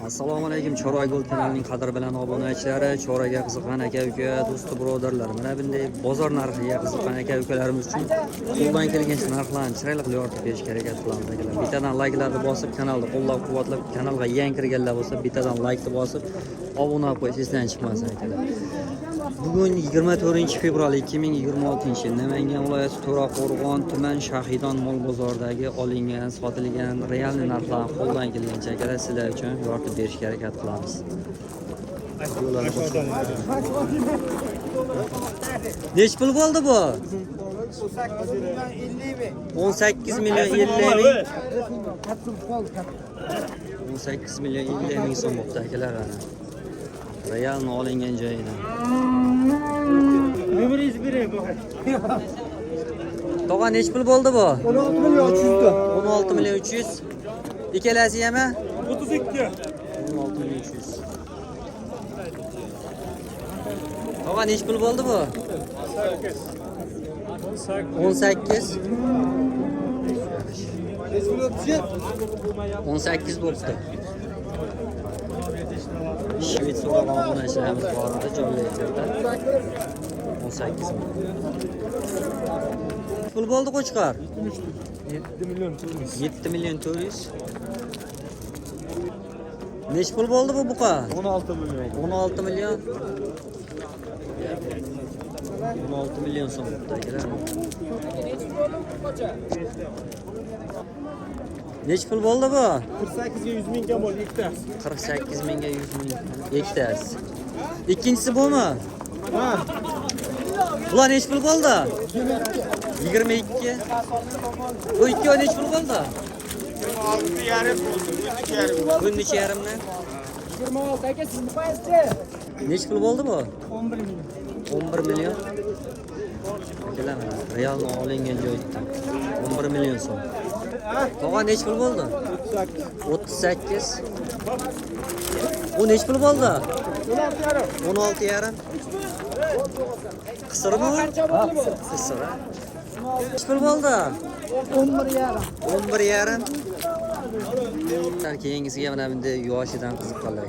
Assalomu alaykum, Chorva Gold kanalining qadr bilan obunachilari, chorvaga qiziqqan aka uka, do'sti birodarlar. Mana bunday bozor narxiga qiziqqan aka ukalarimiz uchun qo'ldan kelgancha narxlarni chiroyli qilib yoritib berishga harakat qilamiz, akalar. Bittadan layklarni bosib, kanalni qo'llab-quvvatlab, kanalga yangi kirganlar bo'lsa, bittadan laykni bosib, obuna bo'lib qo'yish esdan chiqmasin, akalar. Bugun 24 fevral 2026 yil Namangan viloyati To'raqo'rg'on tuman Shahidon mol bozoridagi olingan, sotilgan real narxlarni qo'ldan kelgancha, akalar, sizlar uchun yoritib berishga harakat qilamiz. Yo'llarni qo'shib. Nechi pul bo'ldi bu? 18 million 50 ming. 18 million 50 ming so'm bo'pti, akalar, ana. Realni olingan joyidan. Nomeringizni bering. Tog'a, nechi pul bo'ldi bu? 16 million 300 da. 16 million 300. Ikkalasi ham? 32. 16 million 300. Tog'a, nechi pul bo'ldi bu? 18. 18 bo'libdi. Shved so'ragan obunachilarimiz bor edi jonli efirda. 18 ming. Pul bo'ldi, qo'chqor? 7 million 400. 7 million 400. Nechi pul bo'ldi bu buqa? 16 million. 16 million. 16 million so'm bo'pti, akalar. Nechi pul bo'ldi bu? 48 ga 100 ming kam bo'ldi ikkitasi. 48 mingga 100 ming ikkitasi. Ikkinchisi bumi? Ha. Bular nechi pul bo'ldi? 22. Bu ikkovi nechi pul bo'ldi? 6,5 bo'ldi. 3,5. Bu necha yarimni? 26 aka, siz nima? Nechi pul bo'ldi bu? 11 million. 11 million. Akalar, mana realni olingan joyda 11 million so'm. Tog'a, nechi pul bo'ldi? 38. Bu nechi pul bo'ldi? 16,5. 16,5. Qisirmi u? Qisir. Ha? Nechi pul bo'ldi? 11,5. 11,5. Keyingisiga mana bunday yoshidan qiziqqanlar.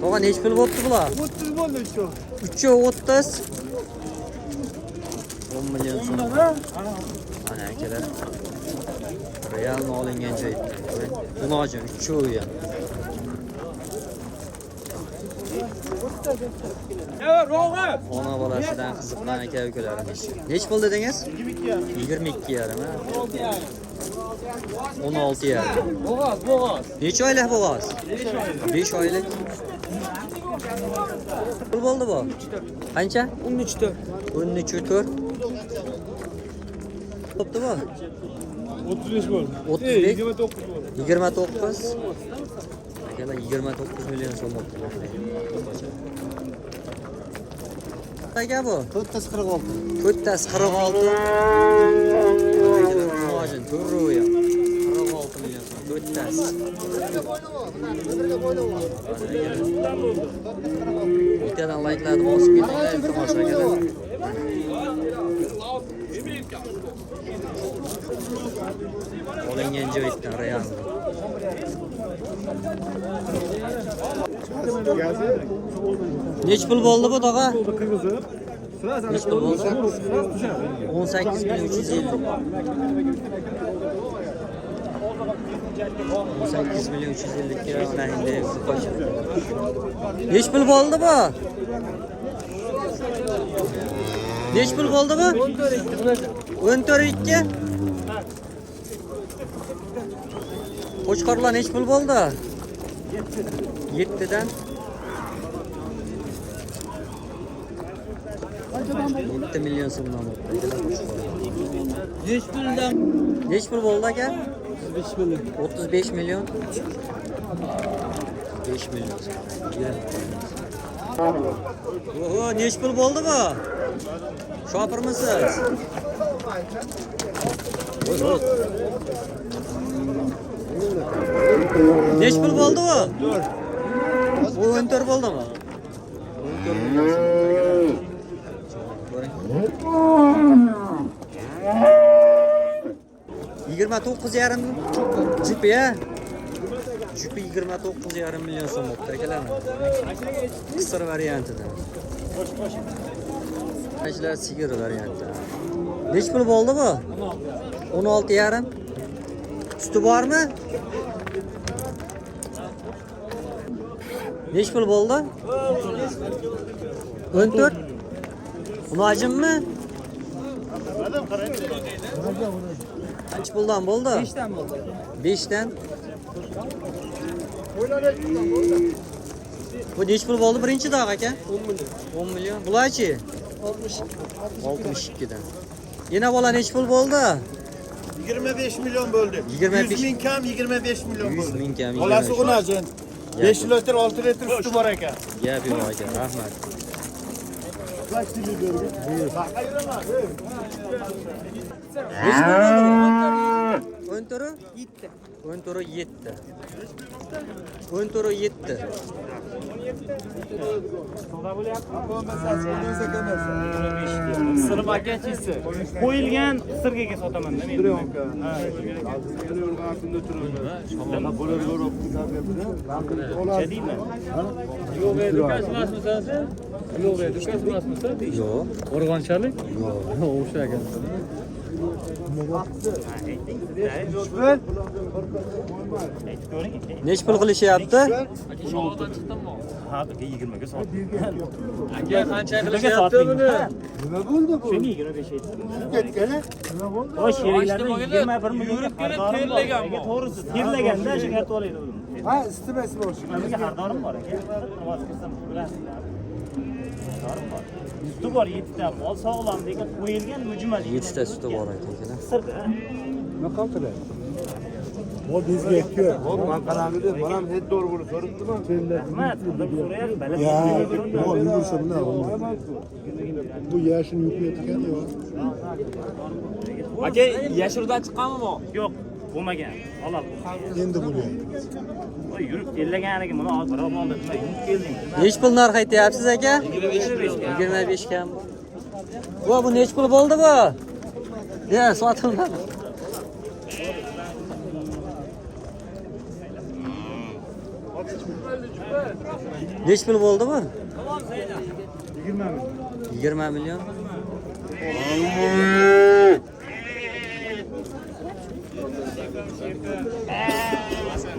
Tog'a, nechi pul bo'pti bular? 30 bo'ldi uchovi. Uchovi 30. 10 million so'm. Ana, akalar. Realni olingan joy. Unojin uchovi ham. Ona bolasidan qiziqqan aka ukalarimiz. Nechi pul dedingiz? 22 yarim, ha? 16 yarim. Bo'g'oz, bo'g'oz. Necha oylik bo'g'oz? 5 oylik. Pul bo'ldi bu? Qancha? 13 4. 13 4. Bo'pti bu? 35 bo'ldi. 35? 29 bo'ldi. 29. Akalar, 29 million so'm bo'pti. Aka, bu? To'rttasi 46. To'rttasi 46. Akalar, unojin to'rrovi ham. 46 million so'm to'rttasi. Bittadan layklarni bosib ketinglar, iltimos, akalar. Olingan joydan real. Nechi pul bo'ldi bu, tog'a? Nechi pul bo'ldi? 18 million 350. 18 million 350 ga mana endi qo'shib. Nechi pul bo'ldi bu? Nechi pul bo'ldi bu? 14 2. Qo'chqorlar nechi pul bo'ldi? 7 dan 7 million so'mdan bo'ldi. Nechi puldan? Nechi pul bo'ldi, aka? 35 million. 35 million. 5 million so'm. Oho, nechi pul bo'ldi bu? Shopirmisiz? Voy, voy. Nechi pul bo'ldi bu? Bu 14 bo'ldimi? 14 million so'm. Ko'ring. 29,5 jupi, ya? Jupi 29,5 million so'm bo'pti akalar. Qisir variantida. Qanchalar sigir varianti. Nech pul bo'ldi bu? 16,5. Suti bormi? Nech pul bo'ldi? 14. Unajimmi? Nech puldan bo'ldi? 5'ten bo'ldi. 5'dan. Bu nech pul bo'ldi birinchi dog' aka? 10 milyon. 10 million. Bularchi? 60. 62dan. Yana bola nech pul bo'ldi? 25 milyon bo'ldi. 25 100 ming kam 25 milyon 100 bo'ldi. ming kam. Bolasi 25. unajin. 5 litr 6 litr suti bor ekan. Gap yo'q aka, rahmat. Nech pul bo'ldi bu? 14 7. 14 7. 14 7. Sir pakachisi. Qo'yilgan sirgaga sotaman da men. Deyman. Yo'q. Qo'rg'onchalik? Yo'q. O'sha ekan. Aytib ko'ring. Nech pul qilishyapti? Ha, birga 20 ga sotdim. Aka qancha Birga qilishyapti sotding. buni? Nima bo'ldi bu? Shunga 25 aytdim. Ketgani? Voy sheriklardan 21 millionga xaridorim bor. Aka, to'g'risi terlaganda shunga aytib olay dedim. Ha, isitmasi bor. Menga xaridorim bor aka. Ovoz kirsam bilasizlar. Xaridorim bor. Suti bor 7 ta, mol sog'lom lekin qo'yilgan mujmal. 7 ta suti bor ekan akalar. Sirda. Nima qildilar? Bol bizga yetkiyor. Man qaramidi, manam hech to'g'ri bo'lib so'ribdiman. Rahmat, odam so'rayapti, baland. Ya, mol yugursa bunaqa bo'lmaydi. Bu yashini yuklayotgan yo'q. Aka, yashirdan chiqqanmi bu? Yo'q, bo'lmagan. Halol. Endi bo'lyapti. Voy, yurib terlaganiga buni hozir birov oldi. Nima yurib kelding? Nech pul narx aytyapsiz aka? 25 kam bu. Bu nech pul bo'ldi bu? Ya, sotilmadi. Nech pul bo'ldi bu? 20 million.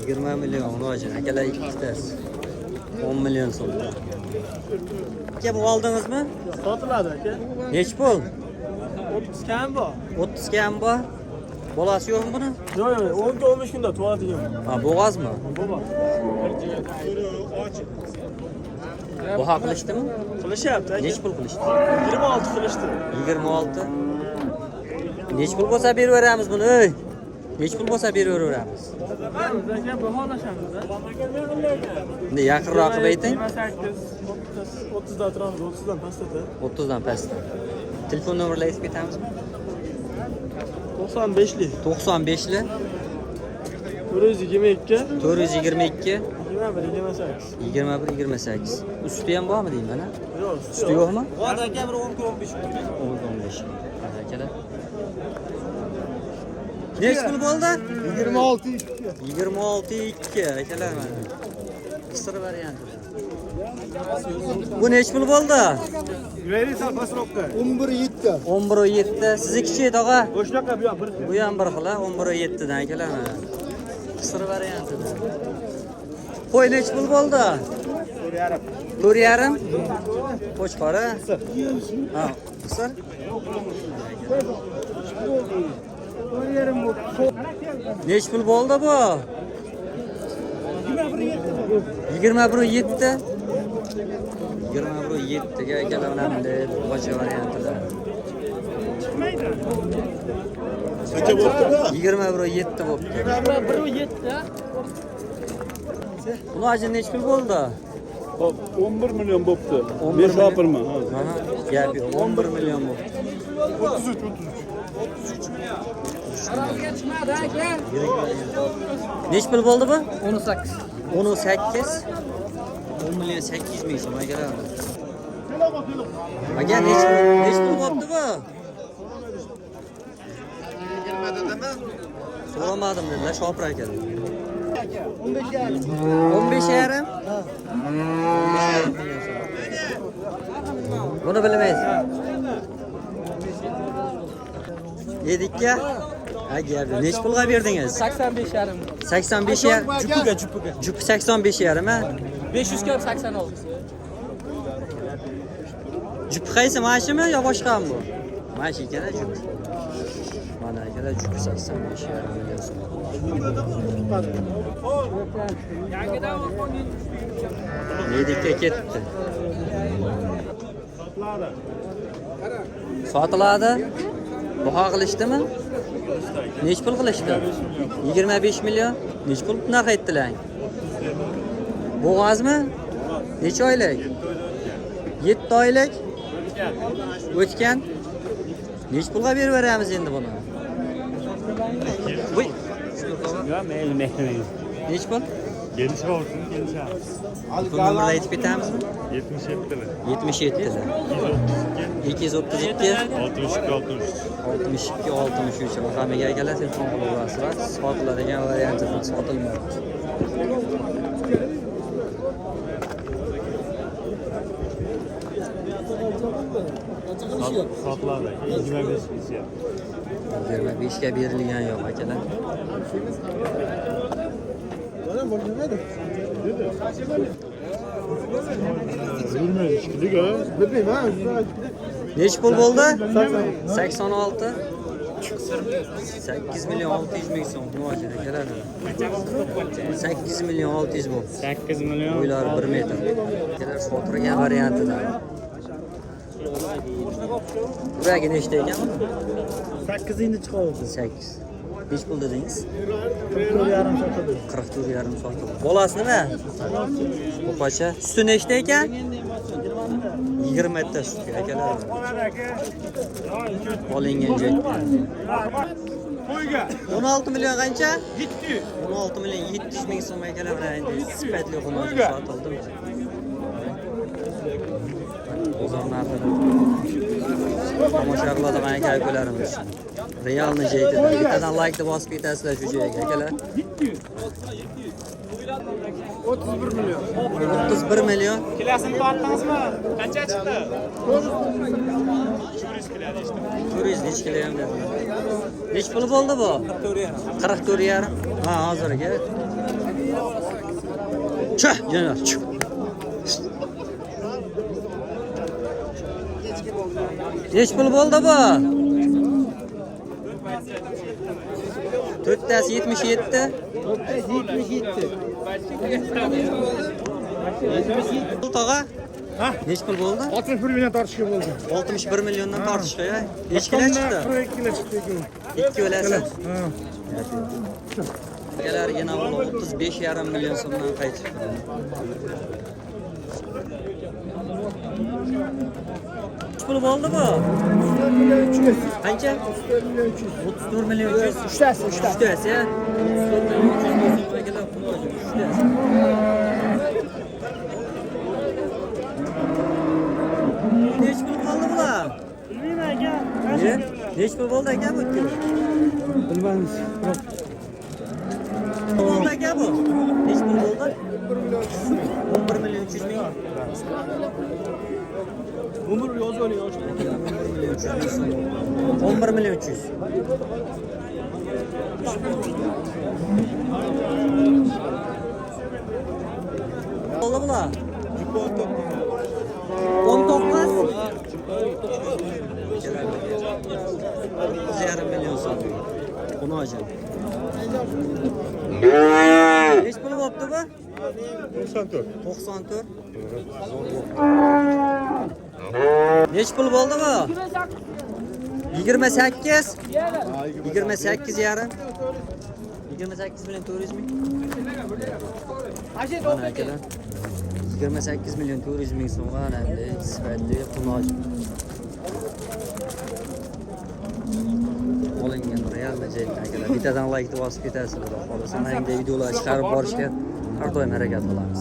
20 million unajin akalar ikkitasi. 10 million so'm. Aka bu oldingizmi? Sotiladi aka. Nech pul? 30 kam bor. 30 kam bor. Bolasi yo'qmi buni? Yo'q, yo'q, 10 ta 15 kunda tug'adigan. Ha, bo'g'ozmi? Bo'g'oz. Baho qilishdimi? Qilishyapti aka. Nech pul qilishdi? 26 qilishdi. 26. Nech pul bo'lsa beraveramiz buni, ey? Nech pul bo'lsa beraveramiz? Biz aka baholashamiz. Endi yaqinroq qilib ayting. 28, 30, 30 dan turamiz, 30 dan pastda. 30 dan pastda. Telefon nomerlarini aytib ketamizmi? 95lik, 95li 422, 422 21, 28. 21 28. Usti ham bormi deyman, ha? Yo'q, Suti yo'qmi? Bor aka, bir 10 15 kun. 10 15. Mana akalar. Nech pul bo'ldi? 26 26 2 akalar mana. Qisir varianti. Bu nech pul bo'ldi? 11 7. 11 7. Siznikichi tog'a? Shunaqa bu ham bir Bu ham bir xil, 11 7 dan akalar mana. Qisir variantida. Qo'y nech pul bo'ldi? 4,5. 4,5. Qo'chqora? Ha, qisir. Nech pul bo'ldi bu? 21 7. 21 7 ga akalar mana bunday buqacha variantida. Qancha bo'ldi? 21 7 bo'pti. 21 7. Buni ajin nech pul bo'ldi? Hop, 11 million bo'pti. 11 5 million. opirma. Aha, gap yo'q. 11 million bo'pti. 33 33. Nech pul bo'ldi bu? 18. 18. 10 million 800 ming so'm akalar. Aka nech pul bo'pti bu? So'ramadim dedilar, Shopir aka dedi. aka. 15,5. 15,5? 15,5 million so'm. Buni bilmaysiz. Yedikka? Ha, gap. Necha pulga berdingiz? 85,5. 85,5. Jupiga, jupiga. Jupi 85,5 ha? 500 kam 86. Jupi qaysi, mana shumi yo boshqami bu? Mana shu ekan jupi. Mana akalar jupi 85,5 million so'm. Yedikka ketdi. Sotiladi. Baho qilishdimi? Necha pul qilishdi? 25 million. Necha pul narx aytdilar? Bo'g'ozmi? Necha oylik? 7 oylik. O'tgan. Necha pulga berib beramiz endi buni? Voy. Yo'q, mayli, mayli. Necha pul? Kelishib olsin, kelishamiz. Pul nomerni aytib ketamizmi? 77 lar. 77 lar. 232 62 63. 62 63 raqamiga akalar telefon qilib olasizlar. Sotiladigan variantidan sotilmayapti. Sotiladi. 25 gacha. 25 ga berilgan yo'q akalar. Necha pul bo'ldi? 86. 8 million 600 ming so'm. Muhojir akalar. 8 million 600 bo'ldi. 8 million. Bo'ylari 1 metr. Akalar sotilgan variantida. Buragi nechta ekan buni? 8 endi chiqyapti. 8. Necha pul dedingiz? 44,5 sotildi. 44,5 sotildi. Bolasi nima? Qo'pacha. Suti nechta ekan? 20 ta sutga akalar. Olingan joy. 16 million qancha? 700. 16 million 700 ming so'm akalar bilan endi sifatli xunoja sotildi. Bozor narxini tomosha qiladigan aka ukalarimiz. Realni jaytida. Bittadan like deb bosib ketasizlar shu joyga akalar. 31 million. 31 million. Kilasini tortdingizmi? Qancha chiqdi? 400 necha kilo ham dedi. Necha pul bo'ldi bu? 44,5. Ha, hozirgi. Cha, yana. Necha pul bo'ldi bu? To'rttasi 77. 77. Pul tog'a? Necha pul bo'ldi? 61 million tortishga bo'ldi. 61 milliondan tortishdi, ya. Necha kilo chiqdi? 42 kilo chiqdi. Ikki o'lasi. Akalar yana 35,5 million so'mdan qaytibdi. Necha pul bo'ldi bu? 34 million 300. Qancha? 34 million 300. 34 million 300. Uchtasi, uchtasi. Uchtasi, ya. 34 million 300 so'm akalar, xunoji, uchtasi. Necha pul qoldi bular? Bilmayman aka. Ne? Necha pul bo'ldi aka bu ikki? Bilmaymiz. Bo'ldi aka bu. Necha pul bo'ldi? 11 million 300 ming. Umr yozib oling, yosh. 11 million 300 ming so'm. 11 million 300. Bo'ldi bular. 19. 9,5 million so'm. Xunoji. Necha pul bo'pti bu? 94. 94. Necha pul bo'ldi bu? 28. 28,5. 28 million 400 ming. Mana akalar. 28 million 400 ming so'mga ana bunday sifatli qunoch olingan real akalar. Bittadan like bosib ketasizlar. Xudo xohlasa mana bunday videolar chiqarib borishga har doim harakat qilamiz.